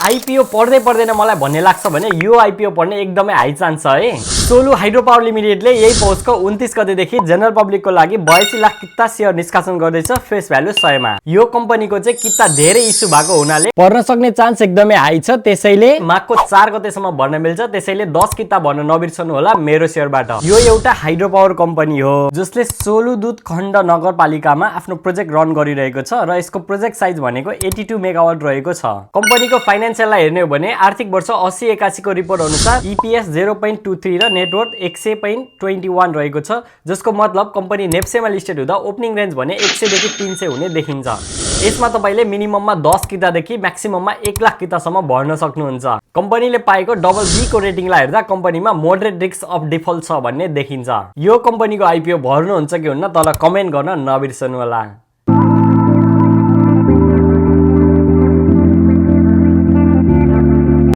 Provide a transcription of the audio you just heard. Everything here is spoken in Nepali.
आईपीओ पढ्दै पर्दैन मलाई भन्ने लाग्छ भने यो आईपीओ पढ्ने एकदमै हाई चान्स छ है। सोलु हाइड्रो पावर लिमिटेडले यही पौषको 29 गतेदेखि जनरल पब्लिकको लागि 82 लाख किता शेयर निष्कासन गर्दैछ फेस भ्यालु 100 मा। यो कम्पनीको चाहिँ किता धेरै इस्यु भएको हुनाले पर्न सक्ने चान्स एकदमै हाई छ। त्यसैले माघको 4 गतेसम्म भर्न मिल्छ। त्यसैले 10 किता भर्न नबिर्सनु होला मेरो शेयरबाट। यो एउटा हाइड्रो पावर कम्पनी हो जसले सोलुदुत खण्ड नगरपालिकामा आफ्नो प्रोजेक्ट रन गरिरहेको छ र यसको प्रोजेक्ट साइज भनेको 82 मेगावाट रहेको छ। कम्पनीको फाइनान्शियललाई हेर्ने हो भने आर्थिक वर्ष 80-81 को रिपोर्ट अनुसार ईपीएस 0.23 र नेटवर्थ 100.21 रहेको छ, जसको मतलब कम्पनी नेप्सेमा लिस्टेड हुँदा ओपनिङ रेन्ज भने 100 देखि 300 हुने देखिन्छ। यसमा तपाईले मिनिमममा 10 कितादेखि म्याक्सिमममा 1 लाख कितासम्म भर्न सक्नुहुन्छ। कम्पनीले पाएको डबल बी को रेटिङलाई हेर्दा कम्पनीमा मोडरेट रिस्क अफ डिफल्ट छ भन्ने देखिन्छ। यो कम्पनीको आईपीओ भर्नुहुन्छ कि हुन्न तल कमेन्ट गर्न नबिर्सनु होला।